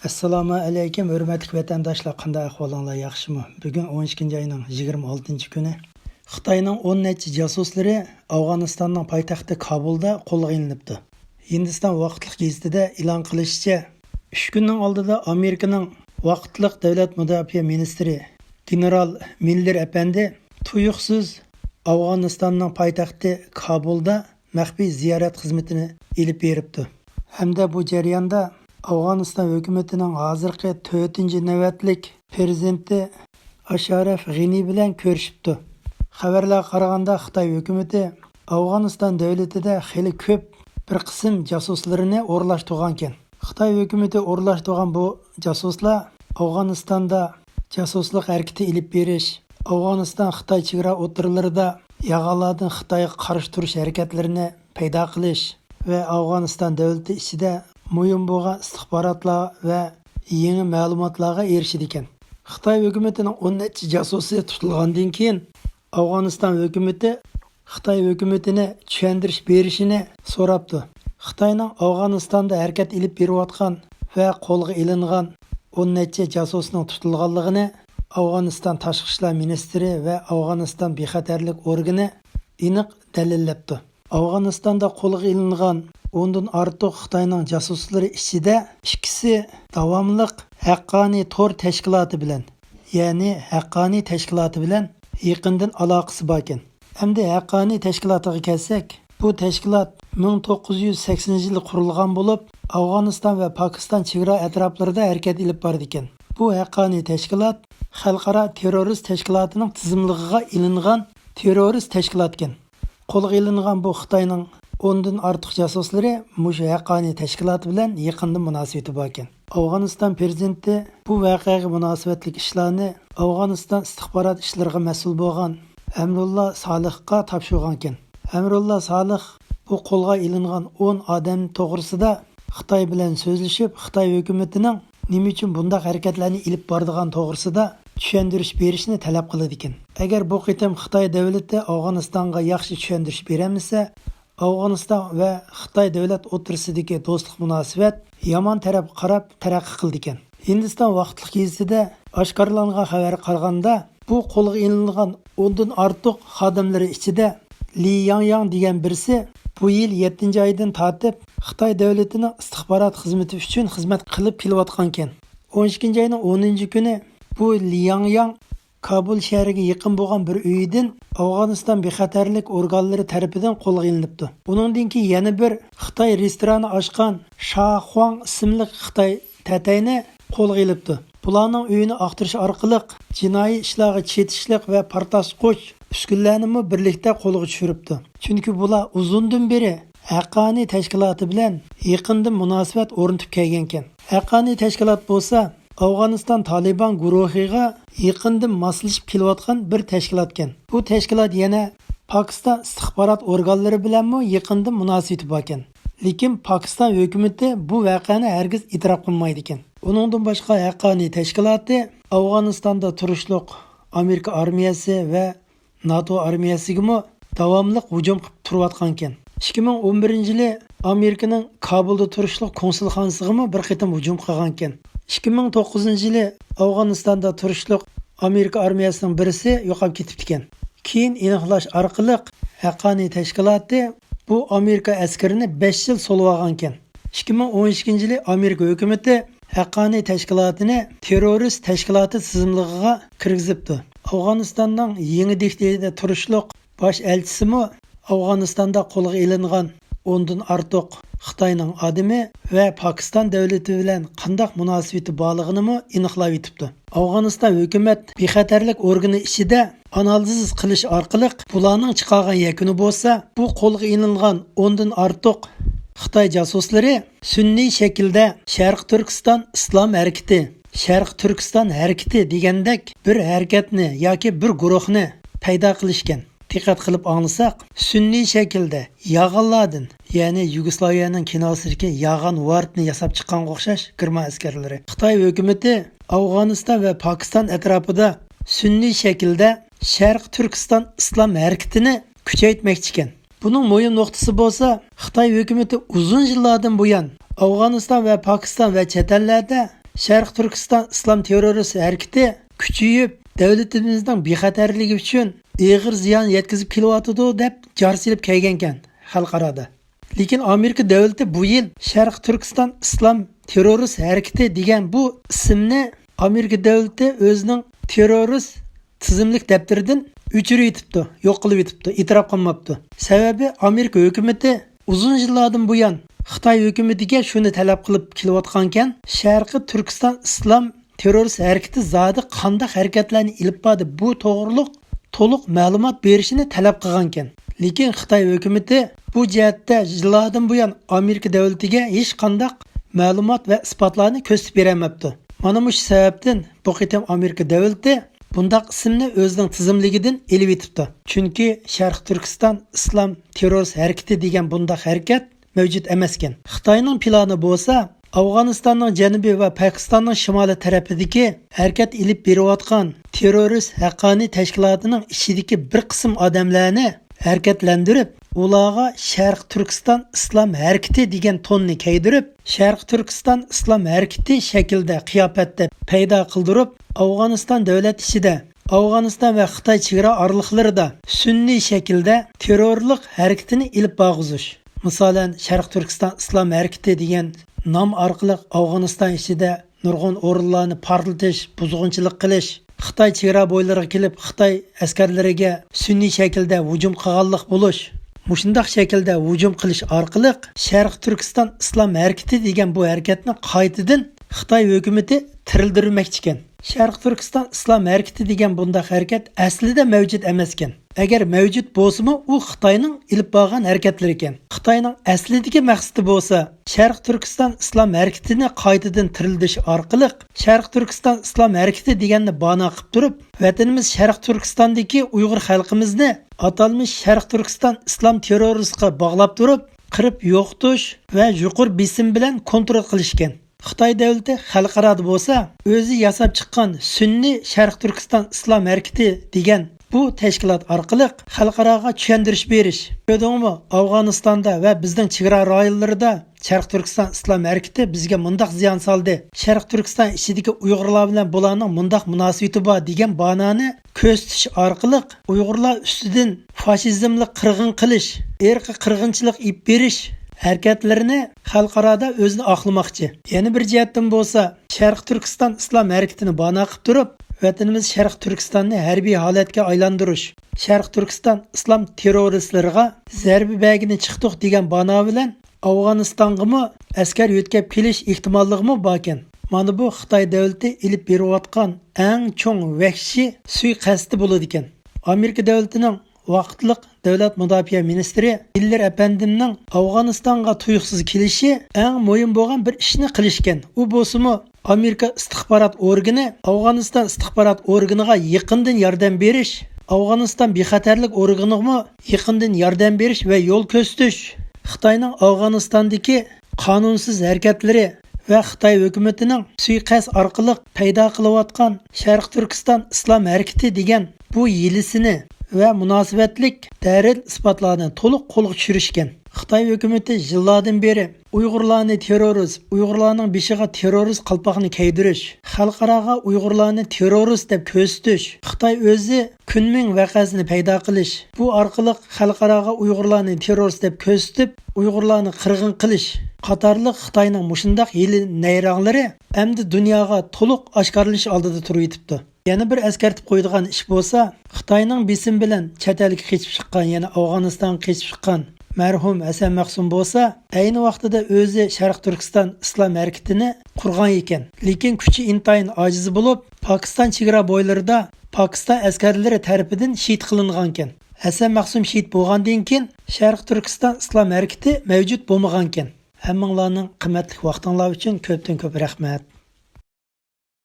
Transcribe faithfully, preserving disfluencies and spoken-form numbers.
ئەسسالامۇ ئەلەيكۇم، ھۆرمەتلىك ۋەتەنداشلار، قانداق ئەھۋالىڭلار، ياخشىمۇ؟ بۈگۈن ئون ئىككىنچى ئاينىڭ يىگىرمە ئالتىنچى كۈنى. خىتاينىڭ ئون نەچچە جاسۇسلىرى ئافغانىستاننىڭ پايتەختى كابۇلدا قولغا ئېلىنىپتۇ. ھىندىستان ۋاقىتلىق گېزىتىدە ئېلان قىلىشىچە، ئۈچ كۈننىڭ ئالدىدا ئامېرىكىنىڭ ۋاقىتلىق دۆلەت مۇداپىئە مىنىستىرى گېنېرال مىللېر ئەپەندى تۇيۇقسىز ئافغانىستاننىڭ پايتەختى كابۇلدا مەخپىي زىيارەت خىزمىتىنى ئېلىپ بېرىپتۇ ھەمدە بۇ جەرياندا ئافغانىستان ھۆكۈمىتىنىڭ ھازىرقى تۆتىنچى نۆۋەتلىك پىرېزىدېنتى ئاشارەف غېنى بىلەن كۆرۈشۈپتۇ. خەۋەرلەرگە قارىغاندا، خىتاي ھۆكۈمىتى ئافغانىستان دۆلىتىدە خېلى كۆپ بىر قىسىم جاسۇسلىرىنى ئورۇنلاشتۇرغانىكەن. خىتاي ھۆكۈمىتى ئورۇنلاشتۇرغان بۇ جاسۇسلار ئافغانىستاندا جاسۇسلۇق ھەرىكىتى ئېلىپ بېرىش، ئافغانىستان خىتاي چېگرا ئوتتۇرىلىرىدا ياغانلاردىن خىتايغا قارشى تۇرۇش ھەرىكەتلىرىنى پەيدا قىلىش ۋە ئافغانىستان دۆلىتى ئىچىدە مۇھىم بولغان ئىستىخباراتلار ۋە يېڭى مەلۇماتلارغا ئېرىشىدىكەن. خىتاي ھۆكۈمىتىنىڭ ئون نەچچە جاسۇسى تۇتۇلغاندىن كېيىن، ئافغانىستان ھۆكۈمىتى خىتاي ھۆكۈمىتىنى چۈشەندۈرۈش بېرىشىنى سوراپتۇ. خىتاينىڭ ئافغانىستاندا ھەرىكەت ئېلىپ بېرىۋاتقان ۋە قولغا ئېلىنغان ئون نەچچە جاسۇسنىڭ تۇتۇلغانلىقىنى ئافغانىستان تاشقى ئىشلار مىنىستىرى ۋە ئافغانىستان بىخەتەرلىك ئورگىنى ئېنىق دەلىللەپتۇ. ئافغانىستاندا قولغا ئېلىنغان ئوندىن ئارتۇق خىتاينىڭ جاسۇسلىرى ئىچىدە ئىككىسى داۋاملىق ھەققانىي تور تەشكىلاتى بىلەن، يەنى ھەققانىي تەشكىلاتى بىلەن يېقىندىن ئالاقىسى باركەن. ئەمدى ھەققانىي تەشكىلاتىغا كەلسەك، بۇ تەشكىلات مىڭ توققۇز يۈز سەكسىنىنچى يىلى قۇرۇلغان بولۇپ، ئافغانىستان ۋە پاكىستان چېگرا ئەتراپلىرىدا ھەرىكەت ئېلىپ بارىدىكەن. بۇ ھەققانىي تەشكىلات خەلقئارا تېررورىست تەشكىلاتىنىڭ تىزىملىقىغا ئېلىنغان تېررورىست تەشكىلاتكەن. قولغا ئېلىنغان بۇ خىتاينىڭ ئوندىن ئارتۇق جاسۇسلىرى مۇشۇ ھەققانىي تەشكىلات بىلەن يېقىندىن مۇناسىۋىتى باركەن. ئافغانىستان پىرېزىدېنتى بۇ ۋەقەگە مۇناسىۋەتلىك ئىشلارنى ئافغانىستان ئىستىخبارات ئىشلىرىغا مەسئۇل بولغان ئەمرۇللا سالىھقا تاپشۇرغانىكەن. ئەمرۇللا سالىھ بۇ قولغا ئېلىنغان ئون ئادەم توغرىسىدا خىتاي بىلەن سۆزلىشىپ، خىتاي ھۆكۈمىتىنىڭ نېمە ئۈچۈن بۇنداق ھەرىكەتلەرنى ئېلىپ بارىدىغان توغرىسىدا چۈشەندۈرۈش بېرىشنى تەلەپ قىلىدىكەن. ئەگەر بۇ قېتىم خىتاي دۆلىتى ئافغانىستانغا ياخشى چۈشەندۈرۈش بېرەلمىسە، ئافغانىستان ۋە خىتاي دۆلەت ئوتتۇرىسىدىكى دوستلۇق مۇناسىۋەت يامان تەرەپكە قاراپ تەرەققىي قىلىدىكەن. ھىندىستان ۋاقىتلىق گېزىتىدە ئاشكارىلانغان خەۋەرگە قارىغاندا، بۇ قولغا ئېلىنغان ئوندىن ئارتۇق خادىملىرى ئىچىدە لى ياڭياڭ دېگەن بىرسى بۇ يىل يەتتىنچى ئايدىن تارتىپ خىتاي دۆلىتىنىڭ ئىستىخبارات خىزمىتى ئۈچۈن خىزمەت قىلىپ كېلىۋاتقانىكەن. ئون ئىككىنچى ئاينىڭ ئونىنچى كۈنى بۇ لى ياڭياڭ كابۇل شەھىرىگە يېقىن بولغان بىر ئۆيىدىن ئافغانىستان بىخەتەرلىك ئورگانلىرى تەرىپىدىن قولغا ئېلىنىپتۇ. ئۇنىڭدىن كېيىن يەنە بىر خىتاي رېستورانى ئاچقان شا خۇاڭ ئىسىملىك خىتاي تەتەينى قولغا ئېلىپتۇ. بۇلارنىڭ ئۆيىنى ئاختۇرۇش ئارقىلىق جىنايى ئىشلارغا چېتىشلىق ۋە پارتلاتقۇچ ئۈسكۈنىلەرنىمۇ بىرلىكتە قولغا چۈشۈرۈپتۇ. چۈنكى بۇلار ئۇزۇندىن بېرى ھەققانىي تەشكىلاتى بىلەن يېقىندىن مۇناسىۋەت ئورنىتىپ كەلگەنىكەن. ھەققانىي تەشكىلات بولسا ئافغانىستان تالىبان گۇرۇھىغا يېقىندىن ماسلىشىپ كېلىۋاتقان بىر تەشكىلاتكەن. بۇ تەشكىلات يەنە پاكىستان ئىستىخبارات ئورگانلىرى بىلەنمۇ يېقىندىن مۇناسىۋىتى باركەن. لېكىن پاكىستان ھۆكۈمىتى بۇ ۋەقەنى ھەرگىز ئېتىراپ قىلمايدىكەن. ئۇنىڭدىن باشقا ھەققانىي تەشكىلاتى ئافغانىستاندا تۇرۇشلۇق ئامېرىكا ئارمىيەسى ۋە ناتو ئارمىيەسىگىمۇ داۋاملىق ھۇجۇم قىلىپ تۇرۇۋاتقانىكەن. ئىككى مىڭ ئون بىرىنچى يىلى ئامېرىكىنىڭ كابۇلدا تۇرۇشلۇق كونسۇلخانىسىغىمۇ بىر قېتىم ھۇجۇم قىلغانىكەن. ئىككى مىڭ توققۇزىنچى يىلى ئافغانىستاندا تۇرۇشلۇق ئامېرىكا ئارمىيەسىنىڭ بىرسى يوقاپ كېتىپتىكەن. كېيىن ئېنىقلاش ئارقىلىق ھەققانىي تەشكىلاتى بۇ ئامېرىكا ئەسكىرىنى بەش يىل سولىۋالغانىكەن. ئىككى مىڭ ئون ئىككىنچى يىلى ئامېرىكا ھۆكۈمىتى ھەققانىي تەشكىلاتىنى تېررورىست تەشكىلاتى تىزىملىقىغا كىرگۈزۈپتۇ. ئافغانىستاننىڭ يېڭى دېھلىدە تۇرۇشلۇق باش ئەلچىسىمۇ ئافغانىستاندا قولغا ئېلىنغان ئوندىن ئارتۇق خىتاينىڭ ئادىمى ۋە پاكىستان دۆلىتى بىلەن قانداق مۇناسىۋىتى بارلىقىنىمۇ ئېنىقلاۋېتىپتۇ. ئافغانىستان ھۆكۈمەت بىخەتەرلىك ئورگىنى ئىچىدە ئانالىز قىلىش ئارقىلىق بۇلارنىڭ چىقارغان يەكۈنى بولسا، بۇ قولغا ئېلىنغان ئوندىن ئارتۇق خىتاي جاسۇسلىرى سۈنئىي شەكىلدە شەرقىي تۈركىستان ئىسلام ھەرىكىتى، شەرقىي تۈركىستان ھەرىكىتى دېگەندەك بىر ھەرىكەتنى ياكى بىر گۇرۇھنى پەيدا قىلىشكەن. دىققەت قىلىپ ئاڭلىساق، سۈنئىي شەكىلدە ياغانلاردىن، يەنى يۇگوسلاۋىيەنىڭ كىنوسىدىكى ياغان ۋارتنى ياساپ چىققانغا ئوخشاش گېرمان ئەسكەرلىرى. خىتاي ھۆكۈمىتى ئافغانىستان ۋە پاكىستان ئەتراپىدا سۈنئىي شەكىلدە شەرقىي تۈركىستان ئىسلام ھەرىكىتىنى كۈچەيتمەكچىكەن. بۇنىڭ مۇھىم نۇقتىسى بولسا، خىتاي ھۆكۈمىتى ئۇزۇن يىللاردىن بۇيان ئافغانىستان ۋە پاكىستان ۋە چەت ئەللەردە شەرقىي تۈركىستان ئىسلام تېررورىست ھەرىكىتى كۈچىيىپ، دۆلىتىمىزنىڭ بىخەتەرلىكى ئۈچۈن ئېغىر زىيان يەتكۈزۈپ كېلىۋاتىدۇ، دەپ جار سېلىپ كەلگەنكەن خەلقئارادا. لېكىن ئامېرىكا دۆلىتى بۇ يىل شەرقىي تۈركىستان ئىسلام تېررورىست ھەرىكىتى دېگەن بۇ ئىسىمنى ئامېرىكا دۆلىتى ئۆزىنىڭ تېررورىست تىزىملىك دەپتىرىدىن ئۆچۈرۈۋېتىپتۇ، يوق قىلىۋېتىپتۇ، ئېتىراپ قىلماپتۇ. سەۋەبى ئامېرىكا ھۆكۈمىتى ئۇزۇن يىللاردىن بۇيان خىتاي ھۆكۈمىتىگە شۇنى تەلەپ قىلىپ كېلىۋاتقانكەن، شەرقىي تۈركىستان ئىسلام تېررورىست ھەرىكىتى زادى قانداق ھەرىكەتلەرنى ئېلىپ باردى، بۇ توغرۇلۇق تولۇق مەلۇمات بېرىشىنى تەلەپ قىلغانكەن. لېكىن خىتاي ھۆكۈمىتى بۇ جەھەتتە يىللاردىن بۇيان ئامېرىكا دۆلىتىگە ھېچقانداق مەلۇمات ۋە ئىسپاتلارنى كۆرسىتىپ بېرەلمەپتۇ. مانا مۇشۇ سەۋەبتىن بۇ قېتىم ئامېرىكا دۆلىتى بۇنداق ئىسىمنى ئۆزىنىڭ تىزىملىكىدىن ئېلىۋېتىپتۇ. چۈنكى شەرقىي تۈركىستان ئىسلام تېررورىست ھەرىكىتى دېگەن بۇنداق ھەرىكەت مەۋجۇت ئەمەسكەن. خىتاينىڭ پىلانى بولسا ئافغانىستاننىڭ جەنۇبى ۋە پاكىستاننىڭ شىمالى تەرىپىدىكى ھەرىكەت ئېلىپ بېرىۋاتقان تېررورىست ھەققانىي تەشكىلاتىنىڭ ئىچىدىكى بىر قىسىم ئادەملەرنى ھەرىكەتلەندۈرۈپ، ئۇلارغا شەرقىي تۈركىستان ئىسلام ھەرىكىتى دېگەن توننى كىيدۈرۈپ، شەرقىي تۈركىستان ئىسلام ھەرىكىتى شەكلىدە قىياپەتتە پەيدا قىلدۇرۇپ، ئافغانىستان دۆلەت ئىچىدە، ئافغانىستان ۋە خىتاي چېگرا ئارىلىقلىرىدا سۈنئىي شەكىلدە تېررورلۇق ھەرىكىتىنى ئېلىپ بارغۇزۇش. مىسالەن، شەرقىي تۈركىستان ئىسلام ھەرىكىتى دېگەن نام ئارقىلىق ئافغانىستان ئىچىدە نۇرغۇن ئورۇنلارنى پارتلىتىش، بۇزغۇنچىلىق قىلىش، خىتاي چېگرا بويلىرىغا كېلىپ، خىتاي ئەسكەرلىرىگە سۈنئىي شەكىلدە ھۇجۇم قىلغانلىق بولۇش. مۇشۇنداق شەكىلدە ھۇجۇم قىلىش ئارقىلىق شەرقىي تۈركىستان ئىسلام ھەرىكىتى دېگەن بۇ ھەرىكەتنى قايتىدىن خىتاي ھۆكۈمىتى تىرىلدۈرمەكچىكەن. شەرقىي تۈركىستان ئىسلام ھەرىكىتى دېگەن بۇنداق ھەرىكەت ئەسلىدە مەۋجۇت ئەمەسكەن. ئەگەر مەۋجۇت بولسىمۇ، ئۇ خىتاينىڭ ئېلىپ بارغان ھەرىكەتلىرىكەن. خىتاينىڭ ئەسلىدىكى مەقسىتى بولسا، شەرقىي تۈركىستان ئىسلام ھەرىكىتىنى قايتىدىن تىرىلدۈرۈش ئارقىلىق، شەرقىي تۈركىستان ئىسلام ھەرىكىتى دېگەننى بانا قىلىپ تۇرۇپ، ۋەتىنىمىز شەرقىي تۈركىستاندىكى ئۇيغۇر خەلقىمىزنى ئاتالمىش شەرقىي تۈركىستان ئىسلام تېررورىستىغا باغلاپ تۇرۇپ، قىرىپ يوقىتىش ۋە يۇقىرى بېسىم بىلەن كونترول قىلىشكەن. خىتاي دۆلىتى خەلقئارادا بولسا ئۆزى ياساپ چىققان سۈنئىي شەرقىي تۈركىستان ئىسلام ھەرىكىتى دېگەن بۇ تەشكىلات ئارقىلىق خەلقئاراغا چۈشەندۈرۈش بېرىش. كۆردۈڭمۇ، ئافغانىستاندا ۋە بىزنىڭ چېگرا رايونلىرىدا شەرقىي تۈركىستان ئىسلام ھەرىكىتى بىزگە مۇنداق زىيان سالدى، شەرقىي تۈركىستان ئىچىدىكى ئۇيغۇرلار بىلەن بۇلارنىڭ مۇنداق مۇناسىۋىتى بار دېگەن بانانى كۆرسىتىش ئارقىلىق ئۇيغۇرلار ئۈستىدىن فاشىزملىق قىرغىن قىلىش، ئىرقىي قىرغىنچىلىق ئېلىپ بېرىش ھەرىكەتلىرىنى خەلقئارادا ئۆزىنى ئاقلىماقچى. يەنە بىر جەھەتتىن بولسا، شەرقىي تۈركىستان ئىسلام ھەرىكىتىنى بانا قىلىپ تۇرۇپ، ۋەتىنىمىز شەرقىي تۈركىستاننى ھەربىي ھالەتكە ئايلاندۇرۇش، شەرقىي تۈركىستان ئىسلام تېررورىستلىرىغا زەربە بەرگىلى چىقتۇق دېگەن بانا بىلەن ئافغانىستانغىمۇ ئەسكەر يۆتكەپ كېلىش ئېھتىماللىقىمۇ باركەن. مانا بۇ خىتاي دۆلىتى ئېلىپ بېرىۋاتقان ئەڭ چوڭ ۋەھشىي سۇيىقەستى بولىدىكەن. ئامېرىكا دۆلىتىنىڭ ۋاقىتلىق دۆلەت مۇداپىئە مىنىستىرى مىللېر ئەپەندىمنىڭ ئافغانىستانغا تۇيۇقسىز كېلىشى ئەڭ مۇھىم بولغان بىر ئىشنى قىلىشكەن. ئۇ بولسىمۇ ئامېرىكا ئىستىخبارات ئورگىنى ئافغانىستان ئىستىخبارات ئورگىنىغا يېقىندىن ياردەم بېرىش، ئافغانىستان بىخەتەرلىك ئورگىنىغىمۇ يېقىندىن ياردەم بېرىش ۋە يول كۆرسىتىش، خىتاينىڭ ئافغانىستاندىكى قانۇنسىز ھەرىكەتلىرى ۋە خىتاي ھۆكۈمىتىنىڭ سۇيىقەست ئارقىلىق پەيدا قىلىۋاتقان شەرقىي تۈركىستان ئىسلام ھەرىكىتى دېگەن بۇ ھىيلىسىنى ۋە مۇناسىۋەتلىك دەلىل-ئىسپاتلارنى تولۇق قولغا چۈشۈرۈشكەن. خىتاي ھۆكۈمىتى يىللاردىن بېرى ئۇيغۇرلارنى تېررورىست، ئۇيغۇرلارنىڭ بېشىغا تېررورىست قالپاقنى كىيدۈرۈش، خەلقئاراغا ئۇيغۇرلارنى تېررورىست دەپ كۆرسىتىش، خىتاي ئۆزى كۈنمىڭ ۋەقەسىنى پەيدا قىلىش، بۇ ئارقىلىق خەلقئاراغا ئۇيغۇرلارنى تېررورىست دەپ كۆرسىتىپ، ئۇيغۇرلارنى قىرغىن قىلىش قاتارلىق خىتاينىڭ مۇشۇنداق ھىيلە نەيرەڭلىرى ئەمدى دۇنياغا تولۇق ئاشكارىلىنىش ئالدىدا تۇرۇۋېتىپتۇ. يەنە بىر ئەسكەرتىپ قويىدىغان ئىش بولسا، خىتاينىڭ بېسىمى بىلەن چەت ئەلگە قېچىپ چىققان، يەنى ئافغانىستانغا قېچىپ چىققان مەرھۇم ھەسەن مەخسۇم بولسا، ئەينى ۋاقتىدا ئۆزى شەرقىي تۈركىستان ئىسلام ھەرىكىتىنى قۇرغان ئىكەن. لېكىن كۈچى ئىنتايىن ئاجىز بولۇپ، پاكىستان چېگرا بويلىرىدا پاكىستان ئەسكەرلىرى تەرىپىدىن شېھىت قىلىنغانىكەن. ھەسەن مەخسۇم شېھىت بولغاندىن كېيىن، شەرقىي تۈركىستان ئىسلام ھەرىكىتى مەۋجۇت بولمىغانىكەن. ھەممىڭلارنىڭ قىممەتلىك ۋاقتىڭلار ئۈچۈن كۆپتىن كۆپ رەھمەت.